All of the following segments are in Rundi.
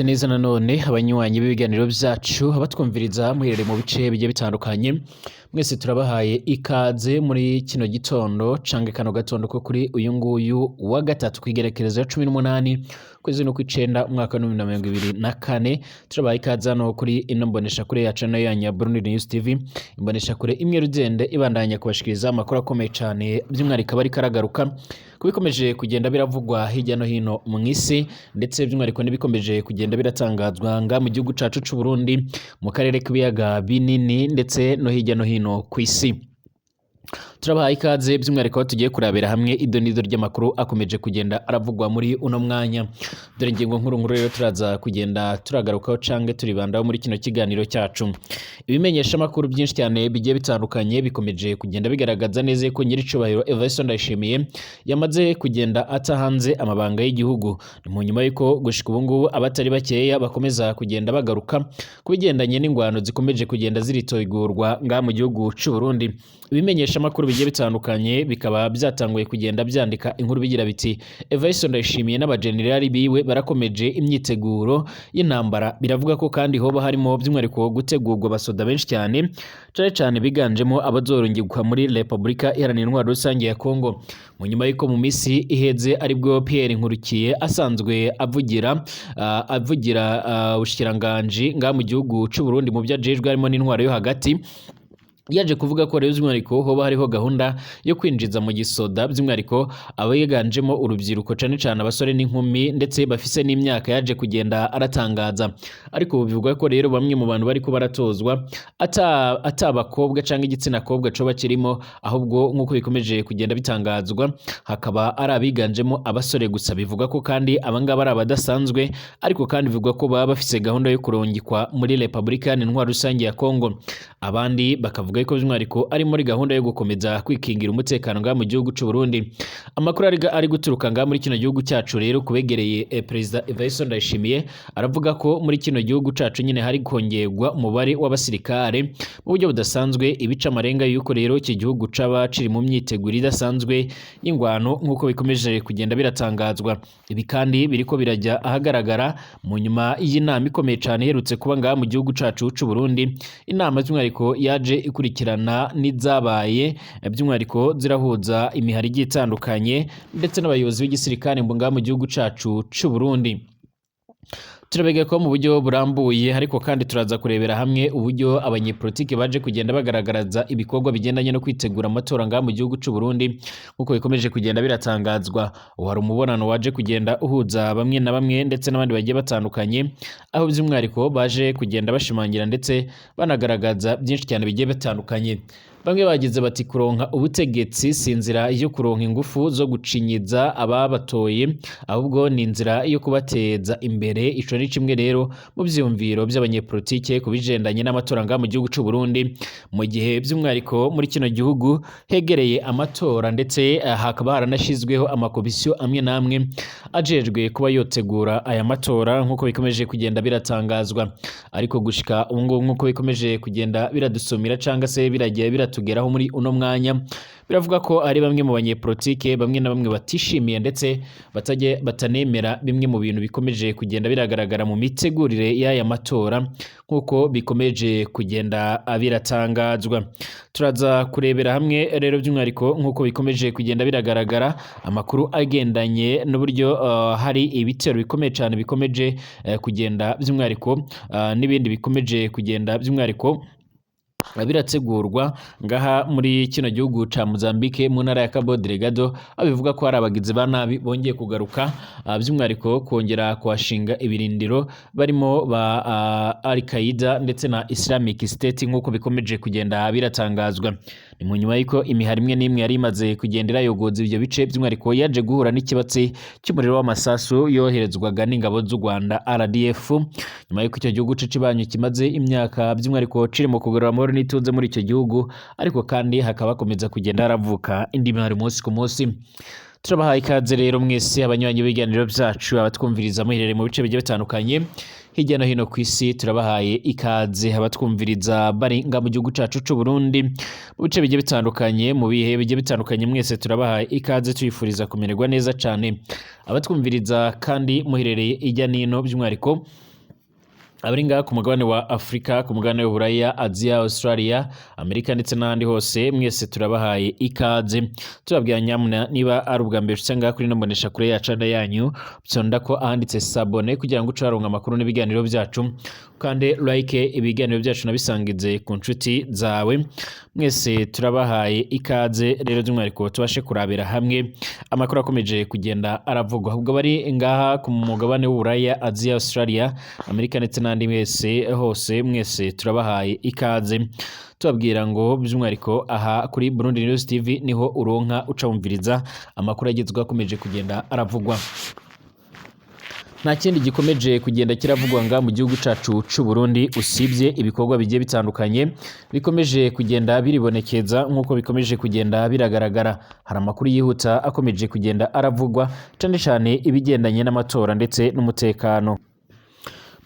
Neza nanone abanywanyi b'ibiganiro vyacu, abatwumviriza muherereye mu bice bigiye bitandukanye, mwese turabahaye ikaze muri kino gitondo canke kano gatondo ko kuri uyu nguyu wa gatatu, kw'igerekerezo ya 18 kwezi no kw'icenda umwaka wa 2024. Turabahaye ikaze hano kuri ino mboneshakure yacu nayo yanyu ya Burundi News TV, imboneshakure imwe rugende ibandanya kubashikiriza amakuru akomeye cane, by'umwihariko aba ariko aragaruka ku bikomeje kugenda biravugwa hirya no hino mw'isi, ndetse by'umwihariko n'ibikomeje kugenda biratangazwa nga mu gihugu cacu c'u Burundi, mu karere k'ibiyaga binini, ndetse no hirya no hino kw'isi. Turabahaye ikaze by'umwihariko aho tugiye kurabira hamwe idonido ry'amakuru akomeje kugenda aravugwa muri uno mwanya. Dore ingingo nkuru nkuru rero turaza kugenda turagarukaho canke turibandaho muri kino kiganiro cyacu. Ibimenyesha amakuru byinshi cyane bigiye bitandukanye bikomeje kugenda bigaragaza neza ko nyiricubahiro Evariste Ndayishimiye yamaze kugenda ata hanze amabanga y'igihugu. Ni mu nyuma y'uko gushika ubu ngubu abatari bakeya bakomeza kugenda bagaruka ku bigendanye n'ingwano zikomeje kugenda ziritegurwa ngaha mu gihugu c'u Burundi. Ibimenyesha amakuru bigiye bitandukanye bikaba byatanguye kugenda byandika inkuru bigira biti: "Evariste Ndayishimiye n'abajenerali biwe barakomeje imyiteguro y'intambara." Biravuga ko kandi hoba harimo by'umwihariko gutegurwa abasoda benshi cyane, cane cane biganjemo abazorungikwa muri Repubulika Iharanira Intwaro Rusange ya Kongo. Mu nyuma y'uko mu misi iheze aribwo Pierre Nkurikiye asanzwe avugira ubushikiranganji ngaha mu gihugu c'u Burundi mu vyo ajejwe harimo n'intwaro yo hagati, yaje kuvuga ko rero by'umwihariko hoba hariho gahunda yo kwinjiza mu gisoda by'umwihariko abiganjemo urubyiruko, cane cane abasore n'inkumi, ndetse bafise n'imyaka yaje kugenda aratangaza. Ariko ubu bivugwa ko rero bamwe mu bantu bariko baratozwa ata abakobwa canke igitsina kobwa coba kirimo, ahubwo nk'uko bikomeje kugenda bitangazwa hakaba ari abiganjemo abasore gusa. Bivuga ko kandi abangaba ari abadasanzwe, ariko kandi bivugwa ko baba bafise gahunda yo kurungikwa muri Repubulika Iharanira Intwaro Rusange ya Kongo. Abandi bakavuga ko by'umwihariko ari muri gahunda yo gukomeza kwikingira umutekano ngaha mu gihugu c'u Burundi. Amakuru ari guturuka ngaha muri kino gihugu cyacu rero kubegereye Perezida Evariste Ndayishimiye aravuga ko muri kino gihugu cacu nyine hari kongerwa umubare w'abasirikare mu buryo budasanzwe, ibica amarenga yuko rero iki gihugu caba kiri mu myiteguro idasanzwe y'ingwano nk'uko bikomeje kugenda biratangazwa. Ibi kandi biriko birajya ahagaragara mu nyuma y'inama ikomeye cane iherutse kuba ngaha mu gihugu cacu c'u Burundi, inama by'umwihariko yaje ikurikirana n'izabaye by'umwihariko zirahuza imihari igiye itandukanye ndetse n'abayobozi b'igisirikare ngaha mu gihugu cacu c'u Burundi. Turabega ko mu buryo burambuye, ariko kandi turaza kurebera hamwe uburyo abanyepolitike baje kugenda bagaragaza ibikorwa bigendanye no kwitegura amatora ngaha mu gihugu c'u Burundi nk'uko bikomeje kugenda biratangazwa. Ubu hari umubonano waje kugenda uhuza bamwe na bamwe ndetse n'abandi bagiye batandukanye, aho by'umwihariko baje kugenda bashimangira ndetse banagaragaza byinshi cyane bigiye bitandukanye. Bamwe bagize bati: "Kuronka ubutegetsi si inzira yo kuronka ingufu zo gucinyiza ababatoye, ahubwo ni inzira yo kubateza imbere." Ico ni kimwe rero mu vyiyumviro vy'abanyepolitike ku bigendanye n'amatora ngaha mu gihugu c'u Burundi, mu gihe by'umwihariko muri kino gihugu hegereye amatora, ndetse hakaba haranashizweho amakomisiyo amwe n'amwe ajejwe kuba yotegura aya matora nk'uko bikomeje kugenda biratangazwa. Ariko gushika ubu ngubu, nk'uko bikomeje kugenda biradusumira canga se biragiye biratugeraho muri uno mwanya, biravuga ko ari bamwe mu banyepolitike bamwe na bamwe batishimiye ndetse batajye batanemera bimwe mu bintu bikomeje kugenda biragaragara mu mitegurire y'aya matora nk'uko bikomeje kugenda biratangazwa. Turaza kurebera hamwe rero by'umwihariko nk'uko bikomeje kugenda biragaragara amakuru agendanye n'uburyo hari ibitero bikomeye cyane bikomeje kugenda by'umwihariko n'ibindi bikomeje kugenda by'umwihariko birategurwa ngaha muri kino gihugu ca Mozambique mu ntara ya Cabo Delgado, aho bivuga ko hari abagizi ba nabi bongeye kugaruka, by'umwihariko kongera kuhashinga ibirindiro, barimo ba Al Qaeda ndetse na Islamic State nk'uko bikomeje kugenda biratangazwa. Ni mu nyuma y'uko imihari imwe n'imwe yari imaze kugenda irayogoza ivyo bice, by'umwihariko yaje guhura n'ikibatsi cy'umuriro w'amasasu yoherezwaga n'ingabo z'u Rwanda RDF, nyuma y'uko icyo gihugu c'ibanyi kimaze imyaka by'umwihariko kiri mu kugarura amahoro n'ituze muri icyo gihugu, ariko kandi hakaba hakomeza kugenda haravuka indi mihari umunsi ku munsi. Turabahaye ikaze rero mwese abanywanyi b'ibiganiro byacu, abatwumviriza muherereye mu bice bigiye bitandukanye hirya no hino ku isi, turabahaye ikaze. Abatwumviriza bari nga mu gihugu cacu c'u Burundi mu bice bigiye bitandukanye, mu bihe bigiye bitandukanye, mwese turabahaye ikaze, tuyifuriza kumererwa neza cane. Abatwumviriza kandi muherereye hirya n'ino by'umwihariko Abari ngaha ku mugabane wa Afrika, ku mugabane w'Uburaya, Aziya, Australia, Amerika ndetse n'ahandi hose, mwese turabahaye ikaze. Tubabwira nyamuna, niba ari ubwa mbere ushitse ngaha kuri ino mbonesha kure yacu yanyu, fyonda ko ahanditse s'abonner kugira ngo uce waronka amakuru n'ibiganiro byacu, kandi like ibiganiro byacu nabisangize ku nshuti zawe. Mwese turabahaye ikaze rero, by'umwihariko tubashe kurabira hamwe amakuru akomeje kugenda aravugwa. Ubwo bari ngaha ku mugabane w'Uburaya, Aziya, Australia, Amerika ndetse n'ahandi mwese hose, mwese turabahaye ikaze, tubabwira ngo by'umwihariko aha kuri Burundi News TV niho uronka uca wumviriza amakuru agezweho akomeje kugenda aravugwa. Nta kindi gikomeje kugenda kiravugwa nga mu gihugu cacu c'u Burundi usibye ibikorwa bigiye bitandukanye bikomeje kugenda biribonekeza nk'uko bikomeje kugenda biragaragara. Hari amakuru yihuta akomeje kugenda aravugwa, cane cane ibigendanye n'amatora ndetse n'umutekano.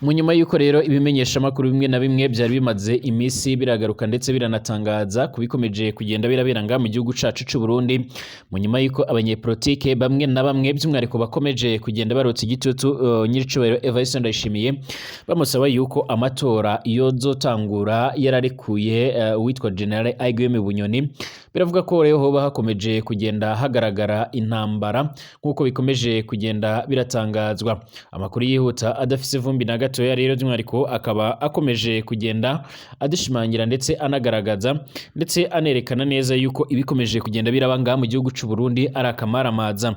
Mu nyuma y'uko rero ibimenyeshamakuru bimwe na bimwe byari bimaze iminsi biragaruka ndetse biranatangaza ku bikomeje kugenda birabera ngaha mu gihugu cacu c'u Burundi, mu nyuma y'uko abanyepolitike bamwe na bamwe by'umwihariko bakomeje kugenda barotsa igitutu nyiricubahiro Evariste Ndayishimiye, bamusaba yuko amatora yozotangura yararekuye uwitwa General Guillaume Bunyoni, biravuga ko rero hoba hakomeje kugenda hagaragara intambara nk'uko bikomeje kugenda biratangazwa. Amakuru yihuta adafise ivumbi na gatoya rero by'umwihariko akaba akomeje kugenda adushimangira ndetse anagaragaza ndetse anerekana neza yuko ibikomeje kugenda biraba ngaha mu gihugu c'u Burundi ari akamaramaza.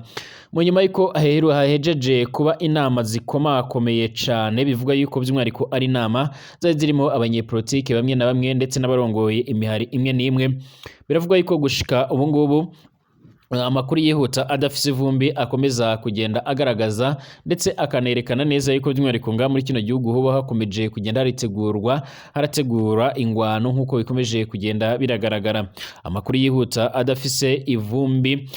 Mu nyuma y'uko hahejeje kuba inama zikomakomeye cane, bivuga yuko by'umwihariko ari inama zari zirimo abanyepolitike bamwe na bamwe ndetse n'abarongoye imihari imwe n'imwe, biravugwa yuko gushika ubu ngubu amakuru yihuta adafise ivumbi akomeza kugenda agaragaza ndetse akanerekana neza yuko by'umwihariko ngaha muri kino gihugu hoba hakomeje kugenda haritegurwa, harategura ingwano nk'uko bikomeje kugenda biragaragara. Amakuru yihuta adafise ivumbi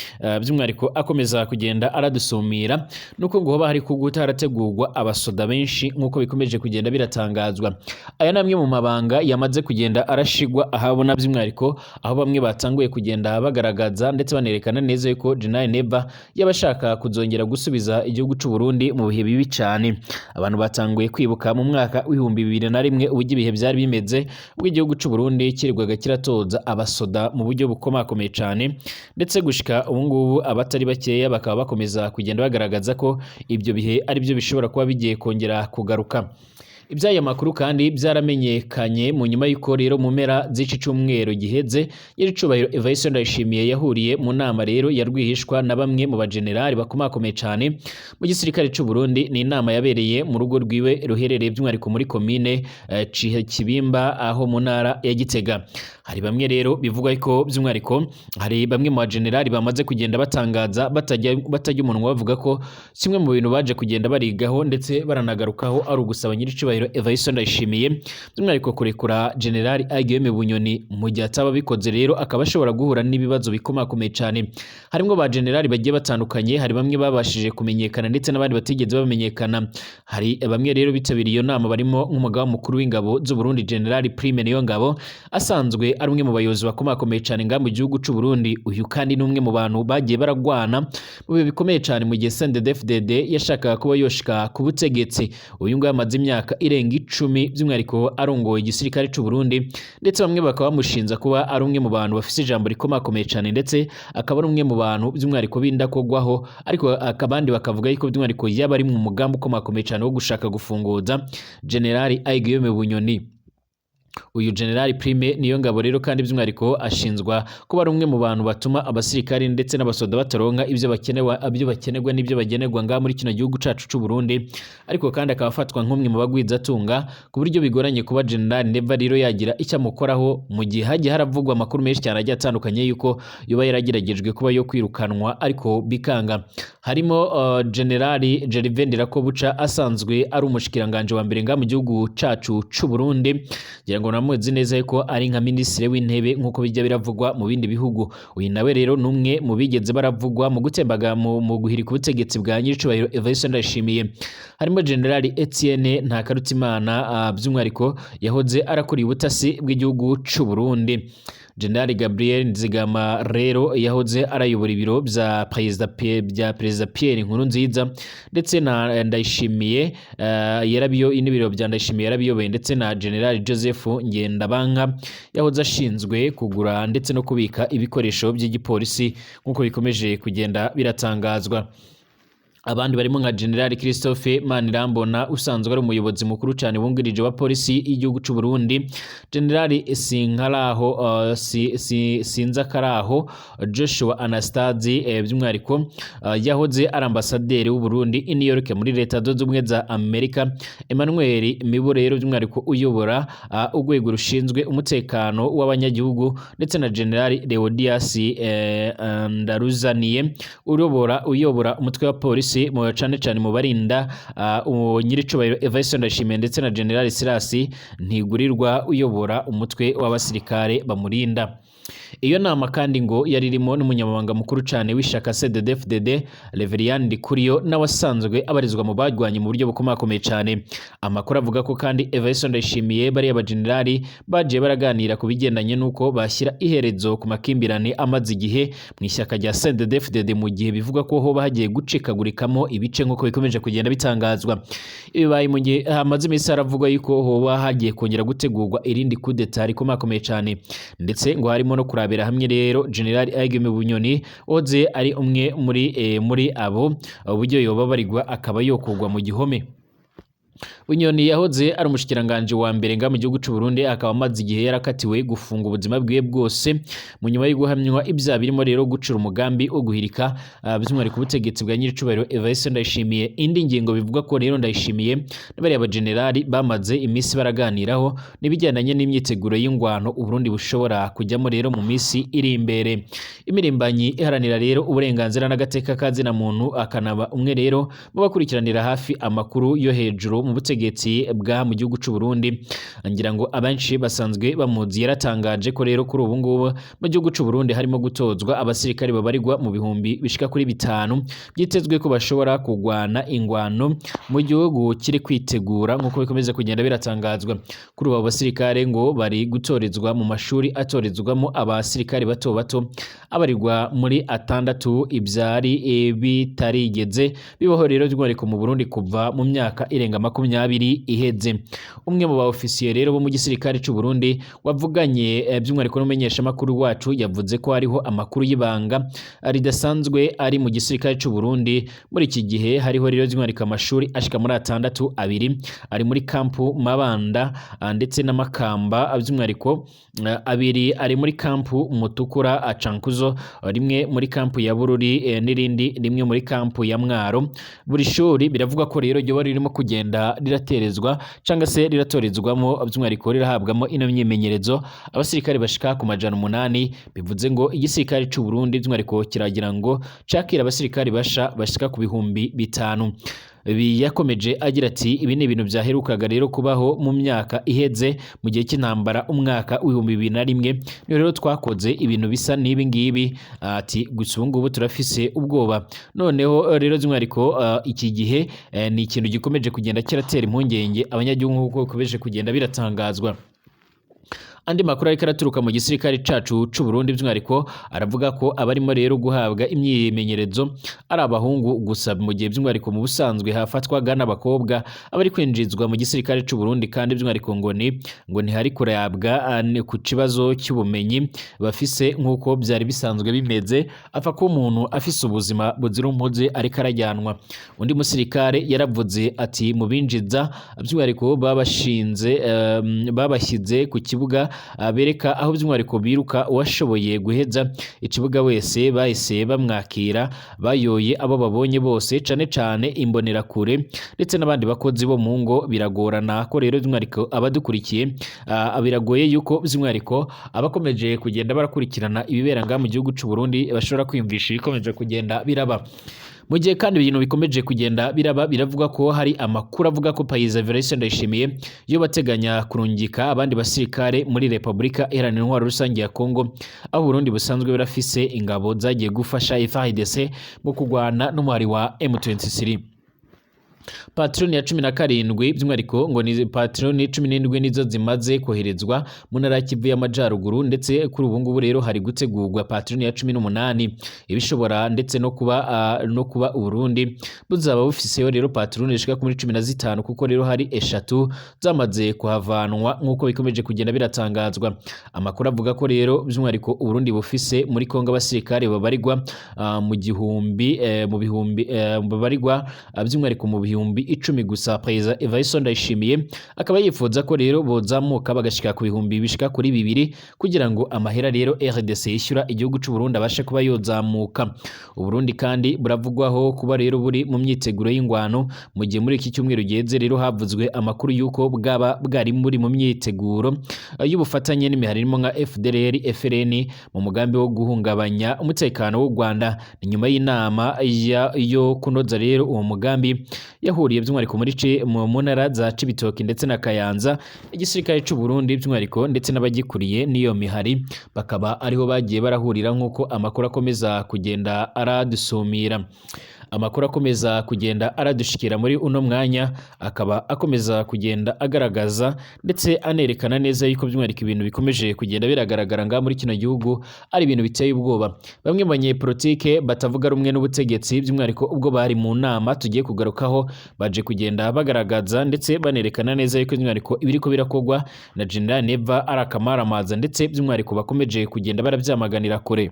by'umwihariko akomeza kugenda aradusumira nuko ngo hoba hari kuguta harategurwa abasoda benshi nk'uko bikomeje kugenda biratangazwa. Aya ni amwe mu mabanga yamaze kugenda arashigwa ahabona, by'umwihariko aho bamwe batanguye kugenda bagaragaza ndetse banerekana neza yuko General Neva yabashaka kuzongera gusubiza igihugu c'u Burundi mu bihe bibi cane. Abantu batanguye kwibuka mu mwaka w'2001 uburyo ibihe byari bimeze, ubwo igihugu c'u Burundi kirirwaga kiratoza abasoda mu buryo bukomakomeye cane, ndetse gushika ubu ngubu abatari bakeya bakaba bakomeza kugenda bagaragaza ko ibyo bihe ari byo bishobora kuba bigiye kongera kugaruka. Iby'aya makuru kandi byaramenyekanye mu nyuma y'uko rero mu mpera z'ici cyumweru giheze nyiricubahiro Evariste Ndayishimiye yahuriye mu nama rero ya rwihishwa na bamwe mu bajenerali bakomakomeye cane mu gisirikare c'u Burundi. Ni inama yabereye mu rugo rwiwe ruherereye by'umwihariko muri komine Kibimba, aho mu ntara ya Gitega. Hari bamwe rero bivugwa ko by'umwihariko hari bamwe mu bajenerali bamaze kugenda batangaza batajya umunwa, bavuga ko kimwe mu bintu baje kugenda barigaho ndetse baranagarukaho ari ugusaba nyiricubahiro Evariste Ndayishimiye by'umwihariko kurekura General Guillaume Bunyoni. Mu gihe ataba abikoze rero akaba ashobora guhura n'ibibazo bikomakomeye cyane. Harimwo ba generali bagiye batandukanye, hari bamwe babashije kumenyekana ndetse n'abandi batigeze bamenyekana. Hari bamwe rero bitabiriye iyo nama barimo nk'umugaba mukuru w'ingabo z'u Burundi, General Prime Niyongabo, asanzwe ari umwe mu bayobozi bakomakomeye cyane ngaha mu gihugu c'u Burundi. Uyu kandi ni umwe mu bantu bagiye baragwana mu bihe bikomeye cyane mu gihe CNDD-FDD yashakaga kuba yoshika ku butegetsi. Uyu nguyu amaze imyaka irenga 10 by'umwihariko arongoye igisirikare c'u Burundi, ndetse bamwe bakaba bamushinza kuba ari umwe mu bantu bafise ijambo rikomakomeye cyane, ndetse akaba ari umwe mu bantu by'umwihariko b'indakogwaho, ariko abandi bakavuga yuko by'umwihariko yaba ari mu mugambi ukomakomeye cyane wo gushaka gufunguza General Guillaume Bunyoni. Uyu General Prime Niyongabo rero kandi by'umwihariko ashinzwa kuba ari umwe mu bantu batuma abasirikari ndetse n'abasoda bataronka ibyo bakenewa, ibyo bakenerwa n'ibyo bagenerwa ngaha muri kino gihugu cacu c'u Burundi, ariko kandi akaba afatwa nk'umwe mu bagwizatunga ku buryo bigoranye kuba General Neva rero yagira icyo amukoraho, mu gihe hagiye haravugwa amakuru menshi cyane agiye atandukanye yuko yoba yarageragejwe kuba yo kwirukanwa ariko bikanga. Harimo General Gervais Ndirakobuca, asanzwe ari umushikiranganje wa mbere ngaha mu gihugu cacu c'u Burundi, ngira ngo namuzi neza yuko ari nka minisitiri w'intebe nk'uko bijya biravugwa mu bindi bihugu. Uyu nawe rero ni umwe mu bigeze baravugwa mu gutembaga mu guhirika ubutegetsi bwa nyiricubahiro Evariste Ndayishimiye. Harimo General Etienne Ntakarutimana, by'umwihariko yahoze arakuriye ubutasi bw'igihugu c'u Burundi. General Gabriel Nzigama rero yahoze arayobora ibiro vya Perezida bya Perezida Pierre Nkurunziza ndetse na Ndayishimiye, yarabiyo n'ibiro bya Ndayishimiye yarabiyoboye, ndetse na General Joseph Ngendabanka yahoze ashinzwe kugura ndetse no kubika ibikoresho by'igipolisi, nk'uko bikomeje kugenda biratangazwa. Abandi barimo nka General Christophe Manirambona usanzwe ari umuyobozi mukuru cyane wungirije wa polisi y'igihugu cy'u Burundi, General Sinkaraho Sinzakaraho Joshua Anastasi, by'umwihariko yahoze ari ambasaderi w'u Burundi i New York muri Leta Zunze Ubumwe za Amerika, Emmanuel Miborero by'umwihariko uyobora urwego rushinzwe umutekano w'abanyagihugu, ndetse na General Leodias Ndaruzaniye uyobora umutwe wa polisi cane cane mu barinda nyiricubahiro Evariste Ndayishimiye, ndetse na General Silas Ntigurirwa uyobora umutwe w'abasirikare bamurinda. Iyo nama kandi ngo yari irimo n'umunyamabanga mukuru cyane w'ishaka CNDD-FDD Reverien Ndikuriyo, nawe asanzwe abarizwa mu bagwanye mu buryo bukomakomeye cyane. Amakuru avuga ko kandi Evariste Ndayishimiye bariya bajenerali bagiye baraganira ku bigendanye n'uko bashyira iherezo ku makimbirane amaze igihe mu ishyaka rya CNDD-FDD, mu gihe bivugwa ko hoba hagiye gucikagurikamo ibice nk'uko bikomeje kugenda bitangazwa. Ibibaye mu gihe hamaze iminsi haravugwa yuko hoba hagiye kongera gutegurwa irindi kudeta rikomakomeye cyane, ndetse ngo harimo no kurabira hamwe rero General Aigeme Bunyoni oze ari umwe muri abo uburyo yoba barigwa akaba yokugwa mu gihome. Bunyoni yahoze ari umushikiranganje wa mbere nga mu gihugu cy'u Burundi, akaba amaze igihe yarakatiwe gufunga ubuzima bwiwe bwose mu nyuma yo guhamywa ibyaha birimo rero gucura umugambi wo guhirika by'umwihariko ubutegetsi bwa nyiricubahiro Evariste Ndayishimiye. Indi ngingo bivuga ko rero Ndayishimiye n'abariya bajenerali bamaze iminsi baraganiraho n'ibigendanye n'imyiteguro y'ingwano u Burundi bushobora kujyamo rero mu minsi iri imbere. Imirimbanyi iharanira rero uburenganzira n'agateka ka zina muntu, akanaba umwe rero mu bakurikiranira hafi amakuru yo hejuru mu butegetsi bwa mu gihugu cy'u Burundi, ngira ngo abenshi basanzwe bamuzi, yaratangaje ko rero kuri ubu ngubu mu gihugu cy'u Burundi harimo gutozwa abasirikare babarirwa mu bihumbi bishika kuri 5 byitezwe ko bashobora kugwana ingwano mu gihugu kiri kwitegura, nk'uko bikomeza kugenda biratangazwa. Kuri ubu basirikare ngo bari gutorezwa mu mashuri atorezwamo abasirikare bato bato abarirwa muri 6, ibyari bitarigeze bibaho rero by'umwihariko mu Burundi kuva mu myaka irenga 20 iheze. Umwe mu ba ofisiye rero bo mu gisirikare cy'u Burundi wavuganye by'umwihariko n'umumenyeshamakuru wacu yavuze ko hariho amakuru y'ibanga ridasanzwe ari mu gisirikare cy'u Burundi muri iki gihe. Hariho rero by'umwihariko amashuri ashika muri 6, 2 ari muri kampu Mabanda ndetse n'Amakamba, by'umwihariko 2 ari muri kampu Mutukura Cankuzo, rimwe muri kampu ya Bururi n'irindi rimwe muri kampu ya Mwaro. Buri shuri biravuga ko rero ryoba ririmo kugenda riraterezwa cyangwa se riratorezwamo by'umwihariko rirahabwamo ino myimenyerezo abasirikare bashika ku 800. Bivuze ngo igisirikare cy'u Burundi by'umwihariko kiragira ngo cakira abasirikare basha bashika ku 5000. Yakomeje agira ati ibi ni ibintu byaherukaga rero kubaho mu myaka iheze mu gihe cy'intambara umwaka 2001, niyo rero twakoze ibintu bisa n'ibi ngibi. Ati gusa ubu ngubu turafise ubwoba noneho rero by'umwihariko iki gihe ni ikintu gikomeje kugenda kiratera impungenge abanyagihugu nk'uko bikomeje kugenda biratangazwa. Andi makuru ariko araturuka mu gisirikare cacu c'u Burundi by'umwihariko aravuga ko abarimo rero guhabwa imyimenyerezo ari abahungu gusa, mu gihe by'umwihariko mu busanzwe hafatwaga n'abakobwa abari kwinjizwa mu gisirikare c'u Burundi, kandi by'umwihariko ngo ntihari kurabwa ku kibazo cy'ubumenyi bafise nk'uko byari bisanzwe bimeze, apfa ko umuntu afise ubuzima buzira umuze ariko arajyanwa. Undi musirikare yaravuze ati mu binjiza by'umwihariko babashinze babashyize ku kibuga bereka aho by'umwihariko biruka, uwashoboye guheza ikibuga wese bahise bamwakira, bayoye abo babonye bose cane cane imbonerakure ndetse n'abandi bakozi bo mu ngo. Biragorana ko rero by'umwihariko abadukurikiye biragoye yuko by'umwihariko abakomeje kugenda barakurikirana ibibera ngaha mu gihugu cy'u Burundi bashobora kwiyumvisha ibikomeje kugenda biraba. Mu gihe kandi ibintu bikomeje kugenda biraba, biravuga ko hari amakuru avuga ko Perezida Evariste Ndayishimiye yo bateganya kurungika abandi basirikare muri Repubulika Iharanira Intwaro Rusange ya Kongo, aho Burundi busanzwe burafise ingabo zagiye gufasha FARDC mu kurwana n'umuhari wa M23. Patrouille ya 17, by'umwihariko ngo ni patrouille 17 nizo zimaze koherezwa mu ntara ya Kivu y'Amajaruguru, ndetse kuri ubu ngubu rero hari gutegurwa patrouille ya 18, ibishobora ndetse no kuba Uburundi buzaba bufiseyo rero patrouille zishika kuri 15, kuko rero hari eshatu zamaze kuhavanwa nk'uko bikomeje kugenda biratangazwa. Amakuru avuga ko rero by'umwihariko Uburundi bufise muri Kongo abasirikare babarirwa mu gihumbi, mu bihumbi, babarirwa by'umwihariko mu 10,000 gusa. Perezida Evariste Ndayishimiye akaba yifuza ko rero bozamuka bagashika ku bihumbi bishika kuri bibiri, kugira ngo amahera rero RDC yishyura igihugu c'u Burundi abashe kuba yozamuka. Uburundi kandi buravugwaho kuba rero buri mu myiteguro y'ingwano, mu gihe muri iki cyumweru giheze rero havuzwe amakuru y'uko bwaba bwari muri mu myiteguro y'ubufatanye n'imihari irimo nka FDLR, FLN mu mugambi wo guhungabanya umutekano w'u Rwanda. Ni nyuma y'inama yo kunoza rero uwo mugambi yahuriye by'umwihariko mu ntara za Cibitoke ndetse na Kayanza. Igisirikare c'u Burundi by'umwihariko ndetse n'abagikuriye n'iyo mihari bakaba ariho bagiye barahurira, nk'uko amakuru akomeza kugenda aradusumira. Amakuru akomeza kugenda aradushikira muri uno mwanya akaba akomeza kugenda agaragaza ndetse anerekana neza yuko by'umwihariko ibintu bikomeje kugenda biragaragara ngaha muri kino gihugu ari ibintu biteye ubwoba. Bamwe mu banyepolitike batavuga rumwe n'ubutegetsi, by'umwihariko ubwo bari mu nama tugiye kugarukaho, baje kugenda bagaragaza ndetse banerekana neza yuko by'umwihariko ibiriko birakorwa na General Neva ari akamaramaza, ndetse by'umwihariko bakomeje kugenda barabyamaganira kure.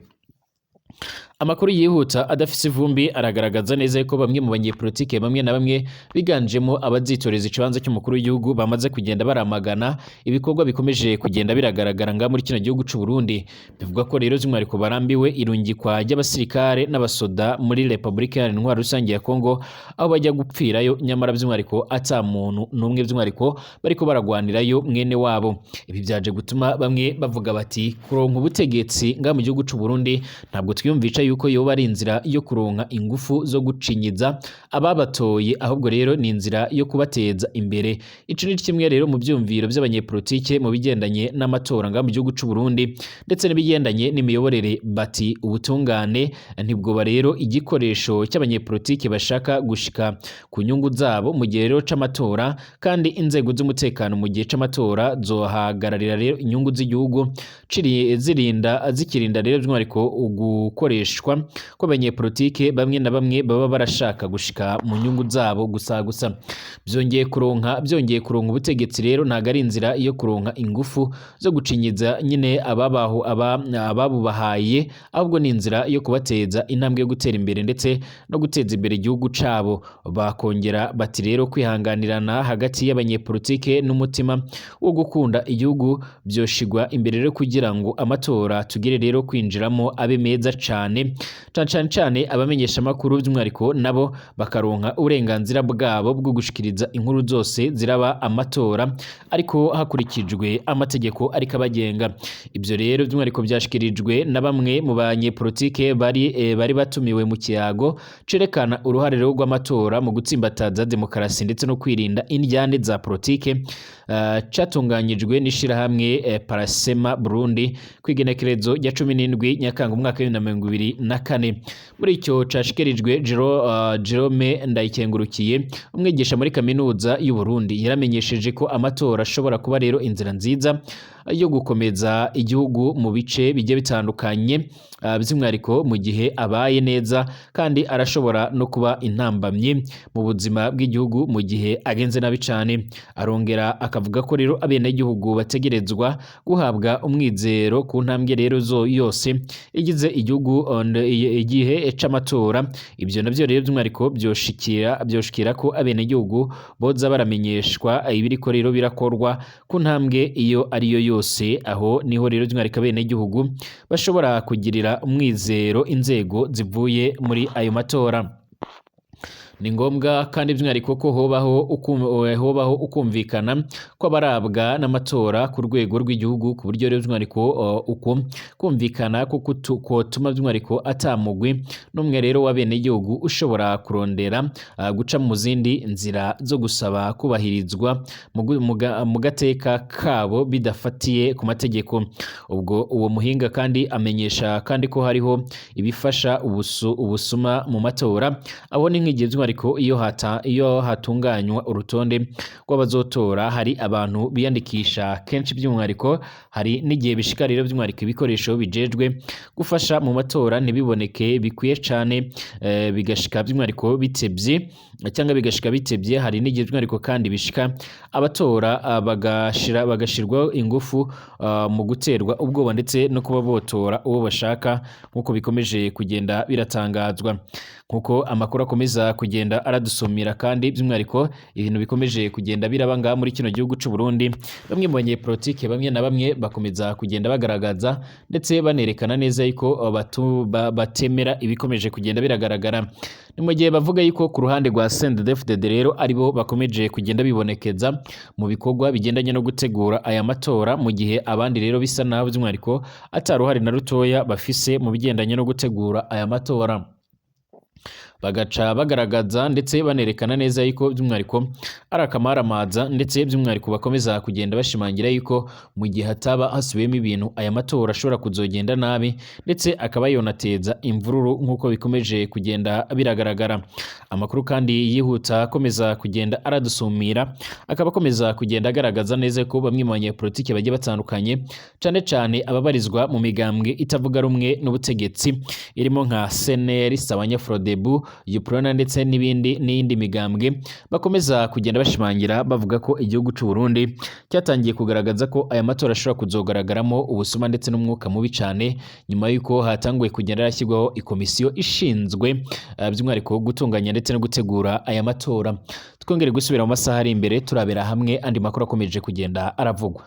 Amakuru yihuta adafise ivumbi aragaragaza neza yuko bamwe mu banyepolitike bamwe na bamwe, biganjemo abazitoreza ikibanza cy'umukuru w'igihugu, bamaze kugenda baramagana ibikorwa bikomeje kugenda biragaragara ngaha muri kino gihugu c'u Burundi. Bivugwa ko rero by'umwihariko barambiwe irungikwa ry'abasirikare n'abasoda muri Repubulika Iharanira Intwaro Rusange ya Kongo, aho bajya gupfirayo nyamara by'umwihariko ata muntu n'umwe by'umwihariko bariko baragwanirayo mwene wabo. Ibi byaje gutuma bamwe bavuga bati: "Kuronka ubutegetsi ngaha mu gihugu c'u Burundi ntabwo twiyumvisha yuko yoba ari inzira yo kuronka ingufu zo gucinyiza ababatoye, ahubwo rero ni inzira yo kubateza imbere." Ico ni kimwe rero mu vyumviro vy'abanyepolitike mu bigendanye n'amatora ngaha mu gihugu c'u Burundi ndetse n'ibigendanye n'imiyoborere. Bati: "Ubutungane ntibwoba rero igikoresho cy'abanyepolitike bashaka gushika ku nyungu zabo mu gihe rero c'amatora, kandi inzego z'umutekano mu gihe c'amatora zohagararira rero inyungu z'igihugu, zirinda zikirinda rero by'umwihariko gukoreshwa kw'abanyepolitike bamwe na bamwe baba barashaka gushika mu nyungu zabo gusa gusa." Byongeye kuronka ubutegetsi rero ntabwo ari inzira yo kuronka ingufu zo gucinyiza nyine ababaho ababubahaye, ahubwo ni inzira yo kubateza intambwe yo gutera imbere ndetse no guteza imbere igihugu cabo. Bakongera bati rero kwihanganirana hagati y'abanyepolitike n'umutima wo gukunda igihugu byoshigwa imbere rero kugira ngo amatora tugere rero kwinjiramo abe meza cane cane cane cane. Abamenyeshamakuru by'umwihariko nabo bakaronka uburenganzira bwabo bwo gushikiriza inkuru zose ziraba amatora, ariko hakurikijwe amategeko ariko abagenga. Ibyo rero by'umwihariko byashikirijwe na bamwe mu banyepolitike bari batumiwe mu kiyago cerekana uruhare rero rw'amatora mu gutsimbataza demokarasi ndetse no kwirinda indyane za politike, catunganyijwe n'ishirahamwe Parasema Burundi kw'igenekerezo rya 17 Nyakanga umwaka wa 2024. Muri icyo cashikirijwe, Jerome Ndayikengurukiye, umwigisha muri kaminuza y'u Burundi, yaramenyesheje ko amatora ashobora kuba rero inzira nziza yo gukomeza igihugu mu bice bigiye bitandukanye, by'umwihariko mu gihe abaye neza, kandi arashobora no kuba intambamyi mu buzima bw'igihugu mu gihe agenze nabi cane. Arongera akavuga ko rero abenegihugu bategerezwa guhabwa umwizero ku ntambwe rero zo yose igize igihugu igihe c'amatora. Ibyo navyo rero by'umwihariko byoshikira ko abenegihugu boza baramenyeshwa ibiriko rero birakorwa ku ntambwe iyo ariyo yose. Aho niho rero by'umwihariko abenegihugu bashobora kugirira umwizero inzego zivuye muri ayo matora. Ni ngombwa kandi by'umwihariko ko hobaho ukumvikana kw'abarabwa n'amatora ku rwego rw'igihugu, ku buryo rero by'umwihariko uko kumvikana ko kotuma by'umwihariko atamugwi n'umwe rero w'abenegihugu ushobora kurondera guca mu zindi nzira zo gusaba kubahirizwa mu gateka kabo bidafatiye ku mategeko. Ubwo uwo muhinga kandi amenyesha kandi ko hariho ibifasha ubusuma mu matora. Aho ni nk'igihe by'umwihariko by'umwihariko iyo hatunganywa urutonde rw'abazotora, hari abantu biyandikisha kenshi. By'umwihariko hari n'igihe bishika rero by'umwihariko ibikoresho bijejwe gufasha mu matora ntibiboneke bikwiye cane, bigashika by'umwihariko bitevye cyangwa bigashika bitevye. Hari n'igihe by'umwihariko kandi bishika abatora bagashirwaho ingufu mu guterwa ubwoba ndetse no kuba botora uwo bashaka, nk'uko bikomeje kugenda biratangazwa, nk'uko amakuru akomeza kugenda aradusumira. Kandi by'umwihariko ibintu bikomeje kugenda biraba ngaha muri kino gihugu c'u Burundi, bamwe mu banyepolitike bamwe na bamwe bakomeza kugenda bagaragaza ndetse banerekana neza yuko batemera ibikomeje kugenda biragaragara. Ni mu gihe bavuga yuko ku ruhande rwa CNDD-FDD rero aribo bakomeje kugenda bibonekeza mu bikorwa bigendanye no gutegura aya matora, mu gihe abandi rero bisa naho by'umwihariko ata ruhare na rutoya bafise mu bigendanye no gutegura aya matora. Bagaca bagaragaza ndetse banerekana neza yuko by'umwihariko ari akamaramaza, ndetse by'umwihariko bakomeza kugenda bashimangira yuko mu gihe hataba hasubiyemo ibintu, aya matora ashobora kuzogenda nabi ndetse akaba yonateza imvururu, nk'uko bikomeje kugenda biragaragara. Amakuru kandi yihuta akomeza kugenda aradusumira akaba akomeza kugenda agaragaza neza ko bamwe mu banyepolitike bagiye batandukanye, cane cane ababarizwa mu migambwe itavuga rumwe n'ubutegetsi irimo nka CNL, Sabanya Frodebu, Uprona ndetse n'ibindi n'iyindi migambwe, bakomeza kugenda bashimangira bavuga ko igihugu c'u Burundi cyatangiye kugaragaza ko aya matora ashobora kuzogaragaramo ubusuma ndetse n'umwuka mubi cane, nyuma y'uko hatanguye kugenda hashyirwaho ikomisiyo ishinzwe by'umwihariko gutunganya ndetse no gutegura aya matora. Twongere gusubira mu masaha ari imbere turabera hamwe andi makuru akomeje kugenda aravugwa.